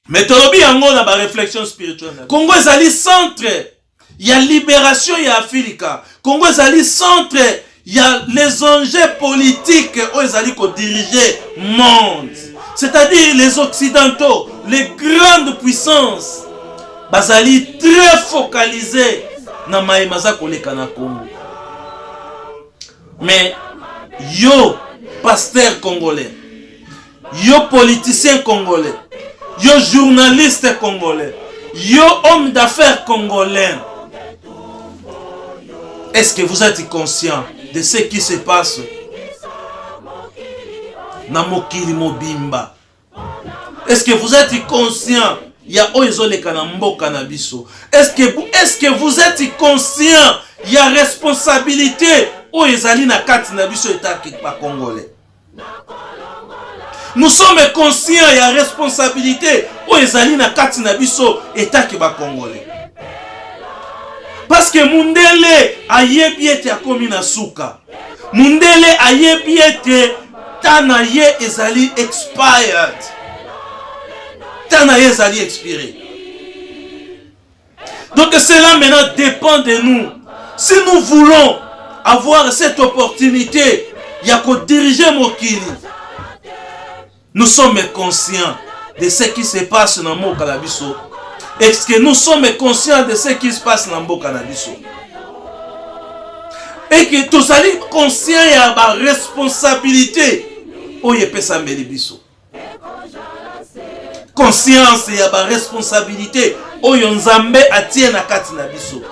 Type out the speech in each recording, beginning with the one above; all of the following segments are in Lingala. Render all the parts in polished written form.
Mais tolobi yango na ba réflexion spirituelle. Congo ezali centre ya libération ya Afrika. Congo ezali centre ya les enjeux politiques oyo ezali kodiriger monde, c'est-à-dire les Occidentaux, les grandes puissances bazali très focalisés na maye maza koleka na Congo. Mais yo pasteur congolais, yo politicien congolais, yo journaliste congolais, yo homme d'affaires congolais, est-ce que vous êtes conscient de ce qui se passe na mokili mobimba? Est-ce que vous êtes conscient ya oyo ezoleka na mboka na biso? Est-ce que vous êtes conscient ya responsabilité oyo ezali na kati na biso etaki Bacongolais? Nous sommes conscients ya responsabilité oyo ezali na kati na biso etaki Bacongolais? Parce que mundele ayebi ete akomi na suka. Mundele ayebi ete temps na ye ezali expired, temps na ye ezali expiré. Donc cela maintenant dépend de nous. Si nous voulons avoir cette opportunité ya kodiriger mokili, nous sommes conscients de ce qui se passe na mboka na biso? Est-ce que nous sommes conscients de ce qui se passe na mboka na biso et que tozali conscient ya baresponsabilité oyo epesameli biso, conscience ya baresponsabilité oyo Nzambe atie na kati na biso?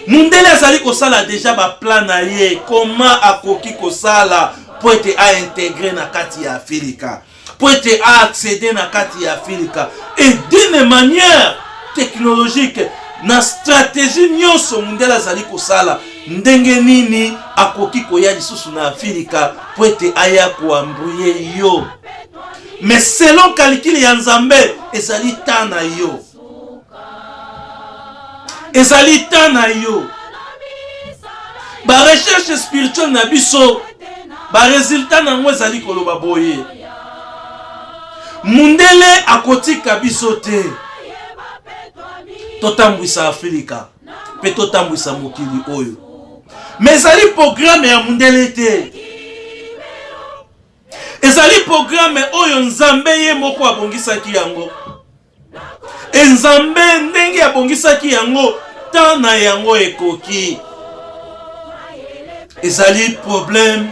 Mundele azali kosala déjà baplan na ye, koma akoki kosala mpo ete aintégrer na kati ya Afrika, mpo ete aaccéder na kati ya Afrika, et d'une manière technologique, na stratégie nyonso mundele azali kosala ndenge nini akoki koya lisusu na Afrika mpo ete aya koembrouiller yo. Mais selon calcul ya Nzambe, ezali temps na yo, ezali temps na yo. Barecherche spirituelle na biso, baresultat na yango ezali koloba boye: mundele akotika biso te totambwisa Afrika mpe totambwisa mokili oyo. Mais ezali programme ya mundele te, ezali programme oyo Nzambe ye moko abongisaki yango. E Nzambe ndenge abongisaki yango, temps na yango ekoki. Ezali problème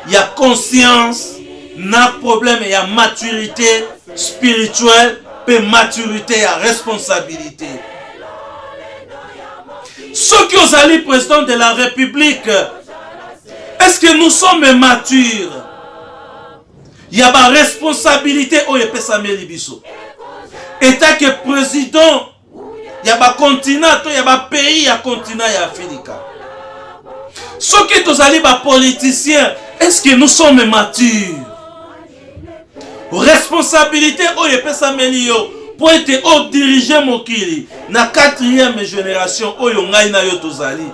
ya conscience na problème ya maturité spirituelle mpe maturité ya responsabilité. Soki ozali président de la République, est-ce que nous sommes matures ya baresponsabilité oyo epesameli biso etake président ya bacontinent to ya bapays ya continent ya Afrika? Soki tozali bapoliticien, est-ce que nous sommes matures? Responsabilité oyo epesameli yo mpo ete odirige mokili na quatrième génération oyo ngai na yo tozali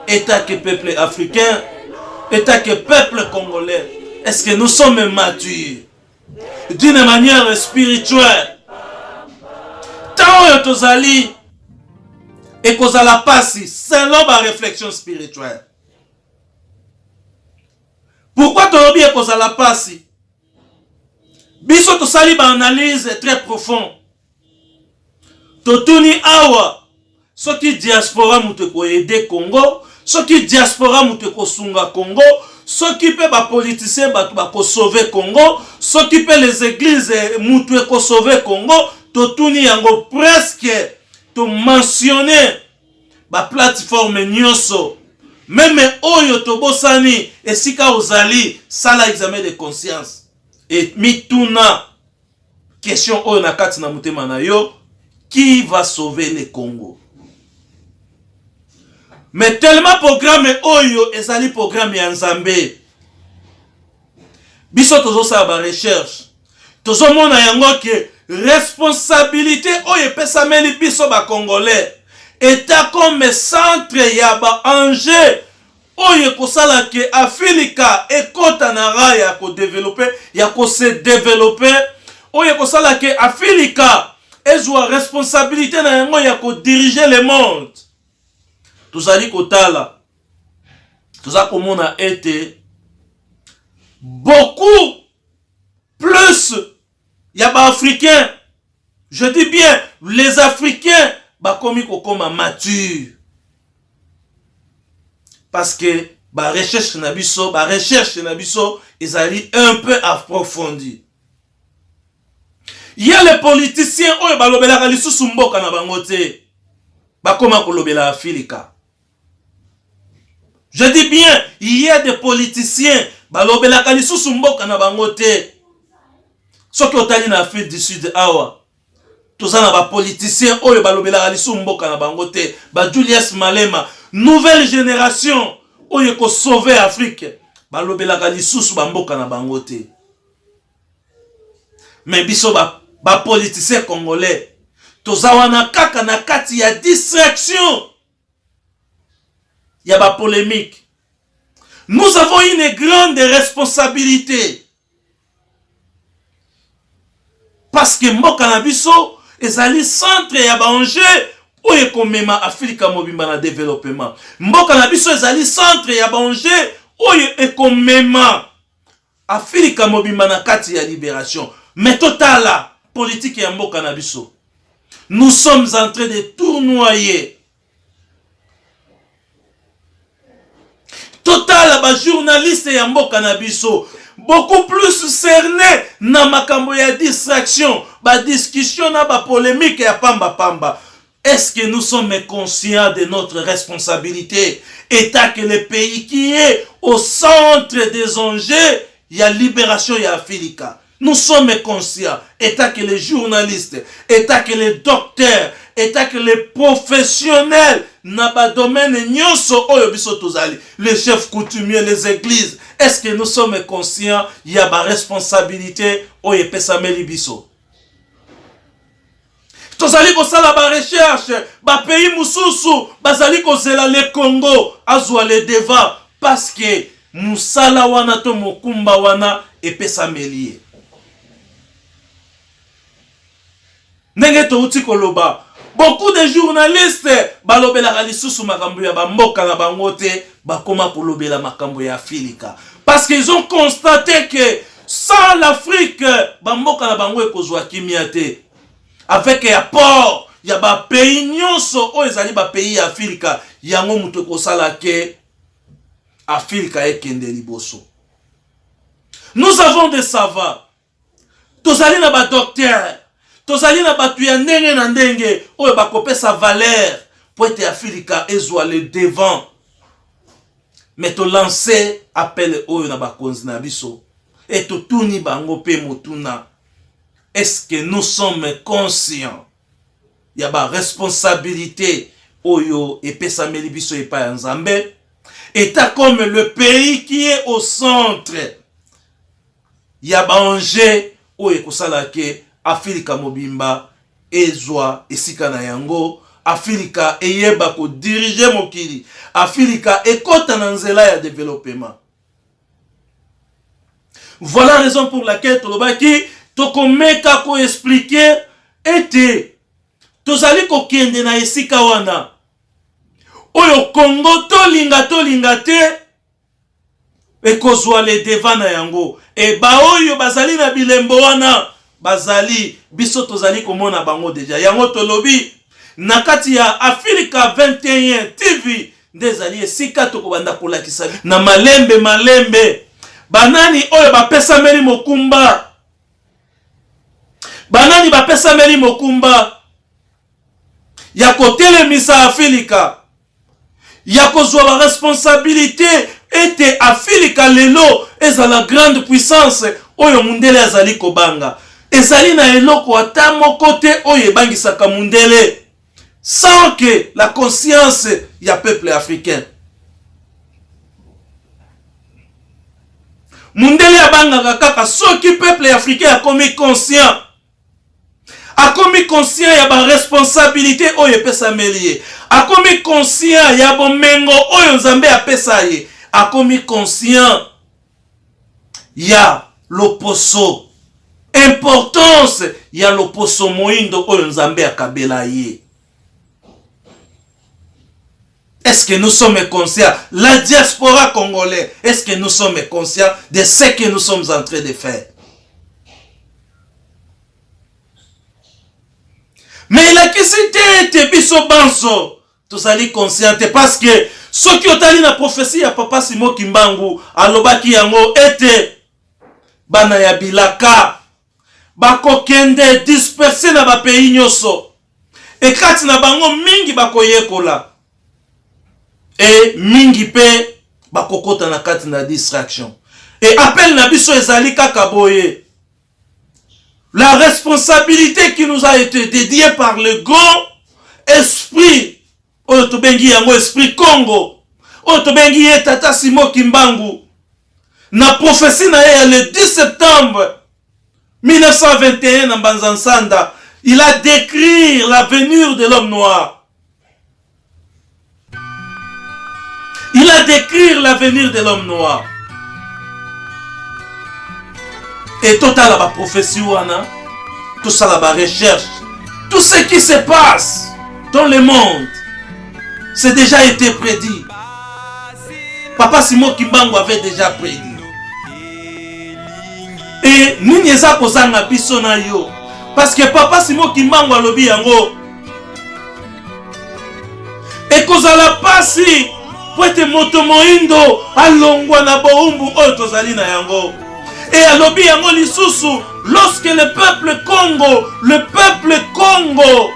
etake peuple africain, etake peuple congolais, est-ce que nous sommes matures d'une manière spirituelle? Ntango oyo tozali ekozala pasi selon baréflexion spirituelle. Pourquoi tolobi ekozala pasi? Biso tosali baanalyse très profond. Totuni awa soki diaspora moto ekoaider Congo, soki diaspora moto ekosunga Congo, soki mpe bapoliticien bato bakosauver Congo, soki mpe les églises mutu ekosauver Congo. Totuni yango, presque tomentionner baplateforme nyonso, même oyo tobosani. Esika ozali, sala examen de conscience e mituna question oyo na kati na motema na yo: qui va sauver le Congo? Mais tellement programme oyo ezali programme ya Nzambe, biso tozosala barecherche, tozomona yango ke responsabilité oyo epesameli biso Bacongolais eta comme centre ya baenjeu oyo ekosala ke Afrika ekɔta na rail ya kodévelopper, ya kose développer, oyo ekosala ke Afrika ezwa responsabilité na yango ya kodirige le monde. Tozali kotala, toza komona ete beaucoup plus ya baafricain, je dis bien les Africains, bakomi kokoma mature, parce que barecherche na biso ezali un peu approfondi. Ya les politiciens oyo balobelaka lisusu mboka na bango te, bakoma kolobela Afrika. Je dis bien, il y a des politiciens balobelaka lisusu mboka na bango te. Soki otali na Afrique du Sud awa, toza na bapoliticien oyo balobelaka lisusu mboka na bango te, baJulius Malema, nouvelle génération oyo ekosauve Afrique, balobelaka lisusu bamboka na bango te. Mais biso bapoliticien congolais, toza wana kaka na kati ya distraction ya bapolémique. Nous avons une grande responsabilité, parce que mboka na biso ezali centre ya baenjeu oyo ekomema Afrika mobimba na développement. Mboka na biso ezali centre ya baenjeu oyo ekomema Afrika mobimba na kati ya libération. Mais totala politike ya mboka na biso, nous sommes en train de tournoyer. Totala bajournaliste ya mboka na biso, beaucoup plus cerné na makambo ya distraction, badiscussion na bapolémique ya pamba-pamba. Est-ce que nous sommes conscients de notre responsabilité, étant que le pays qui est au centre des enjeux ya libération ya Afrika? Nous sommes conscients, étant que les journalistes, étant que les docteurs, étant que les professionnels na badomaine nyonso oyo biso tozali, les chefs coutumiers, les églises, est-ce que nous sommes conscients ya baresponsabilité oyo epesameli biso? Tozali kosala barecherche, bapays mosusu bazali kozela le Congo azwa le devant, parce que mosala wana to mokumba wana epesameli ye. Ndenge touti koloba, beaucoup de journalistes balobelaka lisusu makambo ya bamboka na bango te, bakoma kolobela makambo ya Afrika, parce qu'ils ont constaté que sans l'Afrique, bamboka na bango ekozwa kimia te. Avec apport ya bapays nyonso oyo ezali bapays ya Afrika, yango moto ekosala ke Afrika ekende liboso. Nous avons des savants, tozali na badocteur, tozali na bato ya ndenge na ndenge oyo bakopesa valeur po ete Afrika ezwa le devant. Mais tolance appel oyo na bakonzi na biso e totuni bango mpe motuna: est-ce que nous sommes conscients ya baresponsabilité oyo epesameli biso epai ya Nzambe, état comme le pays qui est au centre ya baenjeu oyo ekosala ke Afrika mobimba ezwa esika na yango, Afrika eyeba kodirige mokili, Afrika ekɔta na nzela ya développement? Voilà raison pour laquelle tolobaki tokomeka koexpliquer ete tozali kokende na esika wana oyo Kongo, tolinga tolinga te, ekozwa le devant na yango. E baoyo bazali na bilembo wana bazali, biso tozali komona bango déjà. Yango tolobi na kati ya Afrika 21 TV nde ezali esika tokobanda kolakisa na malembe malembe banani oyo bapesameli mokumba, banani bapesameli mokumba ya kotelemisa Afrika, ya kozwa baresponsabilité ete Afrika lelo ezala grande puissance oyo mundele azali kobanga. Ezali na eloko ata moko te oyo ebangisaka mundele sans que la conscience ya peuple africain. Mundele abangaka kaka soki peuple africain akomi conscient, akomi conscient ya baresponsabilité oyo epesameli ye, akomi conscient ya bomengo oyo Nzambe apesa ye, akomi conscient ya loposo. Importance ya loposo moindo oyo Nzambe akabela ye. Est-ce que nous sommes conscients La diaspora congolaise, est-ce que nous sommes conscients de ce que nous sommes en train de faire Mais elakisi te ete biso banso tozali conscient te parce que soki otali na prophetie ya papa Simon Kimbangu alobaki yango ete bana ya bilaka bakokende disperse na bapays nyonso e kati na bango mingi bakoyekola e mingi mpe bakokota na kati na distraction e appel na biso ezali kaka boye la responsabilité qui nous a été dédiée par le grand esprit oyo tobengi yango esprit congo oyo tobengi ye tata simo kimbangu na prophetie na ye ya le 10 septembre 1921 na mbanza nsanda il a décrit l'avenir de l'homme noir il a décrit l'avenir de l'homme noir et totala baprophétie wana tosala barecherche tout ce qui se passe dans le monde c'est déjà été prédit papa simon kimbangu avait déjà prédit e nini eza kozanga biso na yo parce que papa simon kimbangu alobi yango ekozala pasi mpo ete moto moindo alongwa na bowumbu oyo tozali na yango e alobi yango lisusu lorsque le peuple congo le peuple congo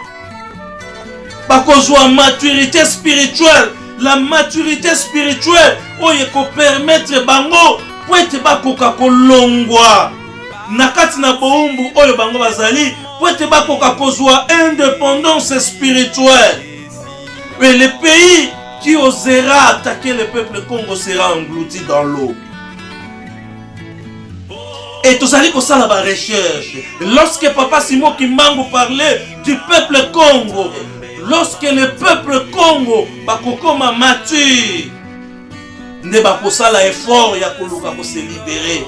bakozwa maturité spirituelle la maturité spirituelle oyo ekopermettre bango mpo ete bakoka kolongwa na kati na bowumbu oyo bango bazali mpo ete bakoka kozwa indépendance spirituelle et le pays qui osera attaquer le peuple congo sera englouti dans l'eau et tozali kosala ba recherche lorsque papa simon kimbangu parlait du peuple congo lorsque le peuple congo bakokoma mature nde bakosala effort ya koluka kose libere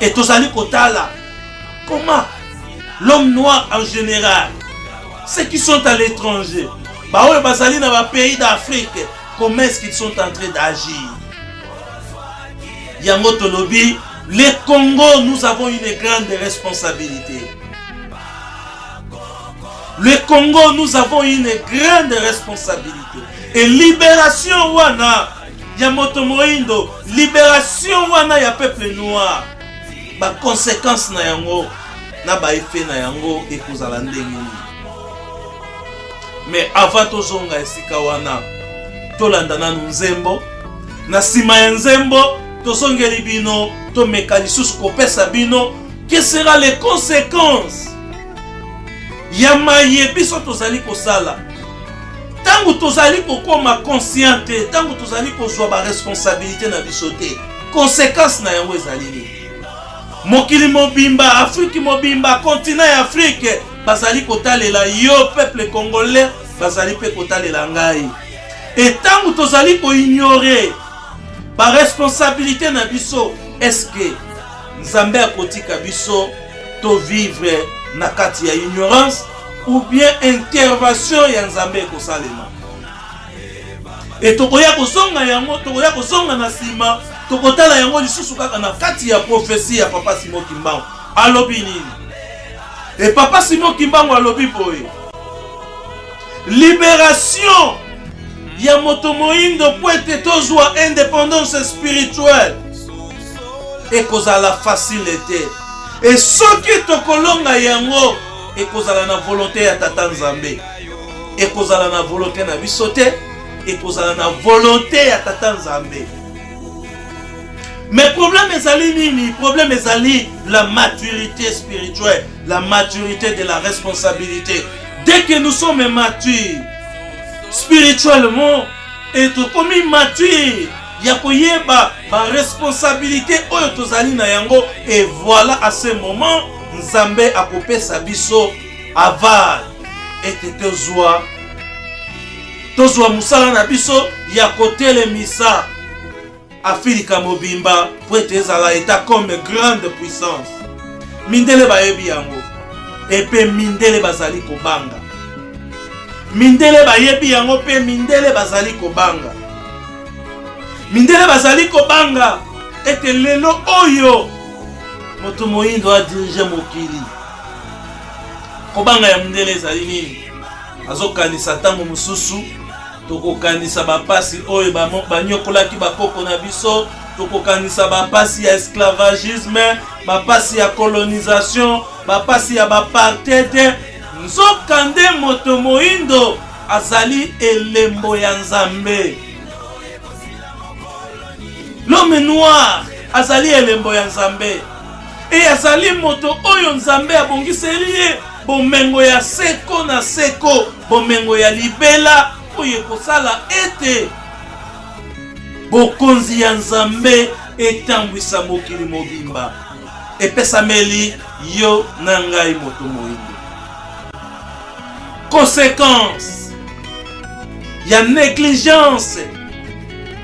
et tozali kotala comment l'homme noir en général ceux qui sont à l'étranger baoyo bazali na bapays d'afrique comment est-ce qu'ils sont en train d'agir yango tolobi le congo nous avons une grande responsabilité le congo nous avons une grande responsabilité et libération wana ya moto moindo libération wana ya peuple noir baconséquence na yango na baeffet na yango ekozala ndenge nini mais avant tozonga esika wana tolanda nanu nzembo na nsima ya nzembo tozongeli bino tomeka lisusu kopesa bino que sera les conséquences ya maye biso tozali kosala ntango tozali kokoma conscient te ntango tozali kozwa baresponsabilité na biso te conséquence na yango ezali nini mokili mobimba afrike mobimba continent ya afrike bazali kotalela yo peuple congolais bazali mpe kotalela ngai e ntango tozali koignore baresponsabilité na biso estce nzambe akotika biso to vivre na kati ya ignorance ou bien intervention ya nzambe ekosalema e tokoya kozonga yango tokoya kozonga na nsima tokotala yango lisusu kaka na kati ya profesi ya papa simon kimbangu alobi nini e papa simon kimbangu alobi boye liberation ya moto moindo mpo ete tozwa independance spirituelle ekozala facile te e soki tokolonga yango ekozala na volonte ya tata nzambe ekozala na volonte na biso te ekozala na volonte ya tata nzambe mais problème ezali nini problème ezali la maturité spirituelle la maturité de la responsabilité dès que nous sommes matures spirituellement et tokomi mature ya koyeba baresponsabilité oyo tozali na yango et voilà à ce moment nzambe akopesa biso aval ete tozwa tozwa mosala na biso ya kotelemisa afilika mobimba mpo ete ezala eta comme grande puissance. Mindele bayebi yango epe mindele bazali kobanga. Mindele bayebi yango mpe mindele bazali kobanga. Mindele bazali kobanga ete lelo oyo moto moyindo adirige mokili. Kobanga ya mindele ezali nini? Azokanisa ntango mosusu tokokanisa bapasi oyo banyokolaki bakoko na biso, tokokanisa bapasi ya esclavagisme, bapasi ya colonisation, bapasi ya bapartheid. Nzokande moto moindo azali elembo ya Nzambe. L'homme noir azali elembo ya Nzambe e azali moto oyo Nzambe abongiseli ye bomengo ya seko na seko, bomengo ya libela oyo ekosala ete bokonzi ya Nzambe etambwisa mokili mobimba. Epesameli yo na ngai moto moindo. Conséquence ya négligence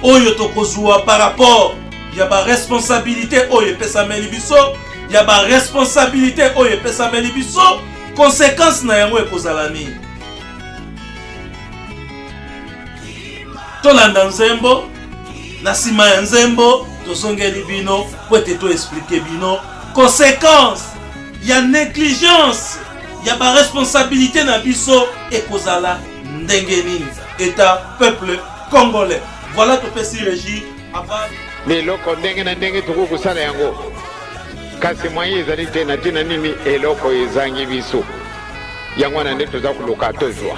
oyo tokozwa par rapport ya ba responsabilité oyo epesameli biso, ya ba responsabilité oyo epesameli biso, conséquence na yango ekozala nini? Tolanda nzembo, na nsima ya nzembo tozongeli bino po ete to expliquer bino conséquence ya négligence ya ba responsabilité na biso ekozala ndenge nini eta peuple congolais. Voilà, topesi régie avant Biloko ndenge na ndenge tokoki kosala yango, kasi moyen ezali te. Na ntina nini? Eloko ezangi biso, yango wana nde toza koluka tozwa.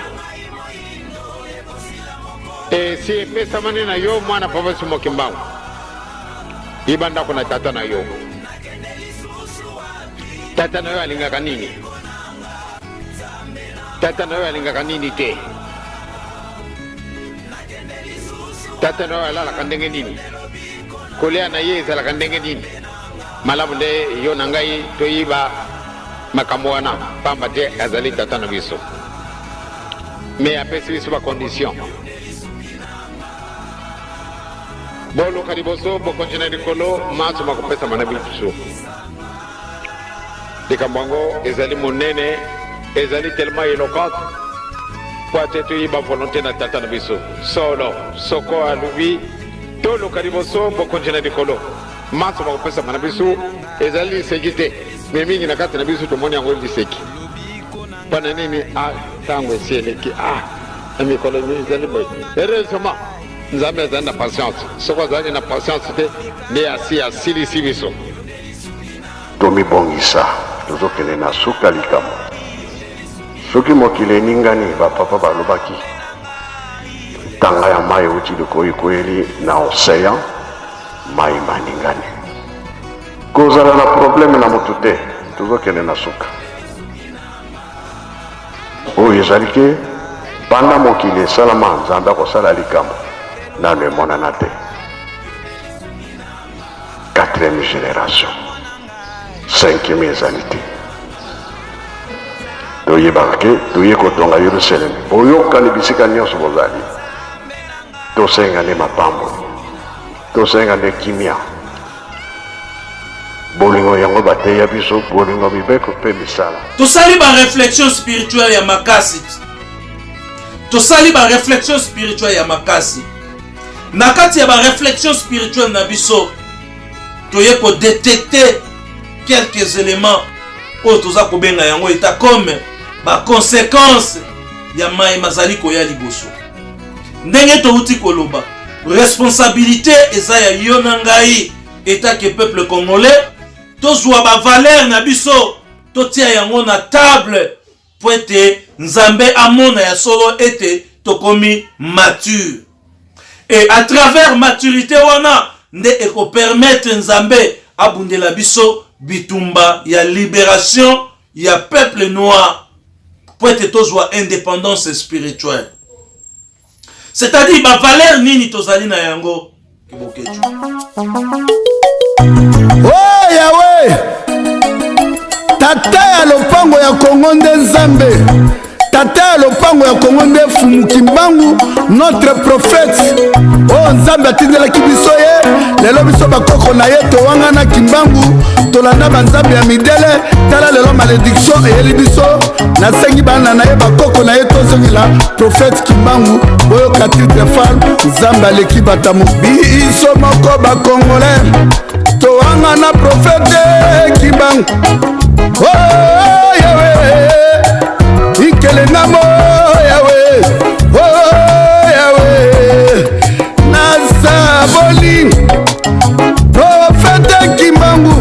Esi epesamani na yo, mwana Papa Simon Kimbangu, yiba ndako na tata na yo. Tata na yo alingaka nini? Tata na yo alingaka nini te? Tata na yo alalaka ndenge nini? Kolia na ye ezalaka ndenge nini? Malamu nde yo na ngai toyiba makambo wana, pamba te azali tata na biso. Me apesi biso ba condition. Boluka liboso bokonzi na likolo, manso makopesama na biso. Likambo yango ezali monene, ezali tellement eloquente mpo ate toyiba volonté na tata na biso. Solo soko alobi toluka liboso bokonzi na likolo, manso makopesama na biso, ezali liseki te. Me mingi na kati na biso tomoni yango liseki. Mpo na nini? Ah, ntango esi eleki. Ah, na mikolo ezali boye. Heureusement Nzambe azali na patience. Soko azalaki na patience te, nde asi asilisi biso. Tomibongisa, tozokende na suka likambo. Soki mokili eningani, ba papa balobaki, tanga ya mai euti likolo ekweyeli na ocean, mai maningani. Kozala na probleme na motu te, tozokende na suka. Oyo ezali ke banda mokili esalama, Nzambe akosala likambo nano emonana te. Quatrième génération, cinquième ezali te. Toyebaka ke toye kotonga Yerusalemi. Boyokani bisika nyonso bozali, tosenga nde mapamboli, tosenga nde kimia. Bolingo yango bateya biso, bolingo mibeko mpe misala. Tosali ba réflexion spirituelle ya makasi, tosali ba réflexion spirituelle ya makasi. Na kati ya ba réflexion spirituelle na biso, toye ko détecter quelques éléments oyo toza kobenga yango eta comme ba conséquences ya mai mazali koya liboso. Ndenge touti koloba, responsabilité eza ya yo na ngai eta ke peuple congolais, tozwa ba valeur na biso, totia yango na table po ete Nzambe amona ya solo ete tokomi mature. Et à travers maturité wana nde eko permettre Nzambe abundela biso bitumba ya libération ya peuple noir po ete tozwa indépendance spirituelle. C'est-à-dire ba valeur nini tozali na yango Boketshu. Oh Yahweh, tata ya lopango ya Kongo nde Nzambe. Tata ya lopango ya Kongo nde Fumu Kimbangu, notre prophète oyo Nzambe atindelaki biso ye. Lelo biso bakoko na ye towangana Kimbangu, tolanda banzambe ya midele. Tala lelo malédiction eyeli biso. Nasengi bana na ye, bakoko na ye, tozongela prophète Kimbangu. Boyoka titre fal, Nzambe aleki bato. Biso moko bakongolais towangana prophète Kimbangu. Oh, Yawe ikele namo, Yawe, oh, Yawe, nasaboli prophète Kimbangu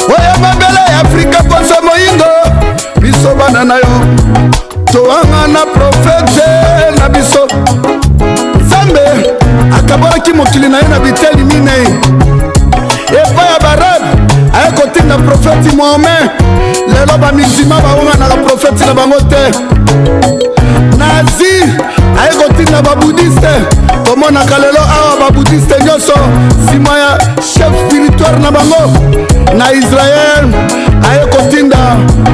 oyo mabele ya Afrika poso moyindo. Biso bana na yo towangana prophète na biso. Nzambe akabolaki mokili na ye na biteli minei. Epai ya Baarabe aye kotinda prophète Mohamed. Lelo bamizima bawanganaka prophète na bango te. Na Asie aye kotinda babouddhiste. Tomonaka lelo awa babouddhiste nyonso nsima ya chef spirituel na bango. Na Israel aye kotinda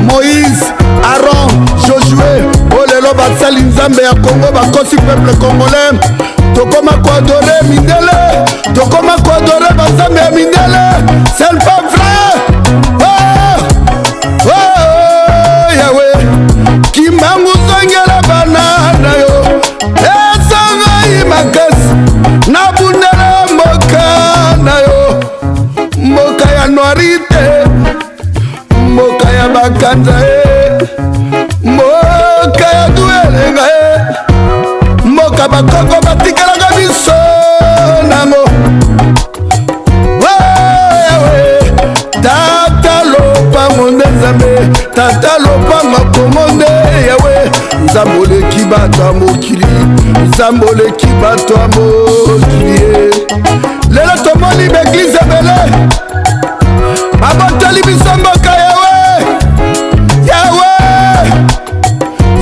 Moïse, Aaron, Josue. Oyo lelo basali Nzambe ya Kongo bakosi peuple congolais. Tokoma koadorer mindele, tokoma koadorer banzambe ya mindele. C'est pas vrai. Oh, oh, Yawe Kimbangu, zongela bana na yo. Eza ngai makasi nabundela mboka na yo, mboka ya noiri te, mboka ya bakanza e, mboka ya duelenga e, mboka bakoko batikalaka biso nango. Yawe tata lopango nde Nzambe, tata lopango Kongo nde Yawe. Nzambe oleki bato ya mokili, Nzambe oleki bato ya mokili ye. Lelo tomoni baéglise ebele babotoli biso mboka. Yawe, Yawe,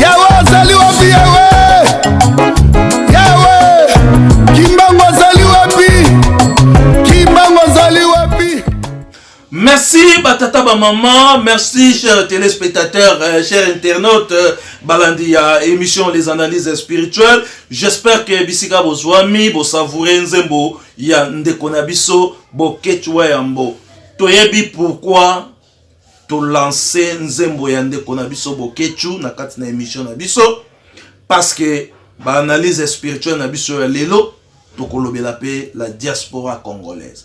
Yawe azali wapi? Yawe, Yawe Kimbangu azali wapi? Kimbangu azali wapi? Merci batata, bamama, merci chers téléspectateurs, chers internautes, balandi ya émission Les Analyses Spirituelles. J'espère que bisika bozwami bosavourer nzembo ya ndeko na biso Boketshu Yambo. Toyebi pourquoi tolancer nzembo ya ndeko na biso Boketshu na kati na émission na biso, parce que baanalyse spirituelle na biso ya lelo, tokolobela mpe la diaspora congolaise.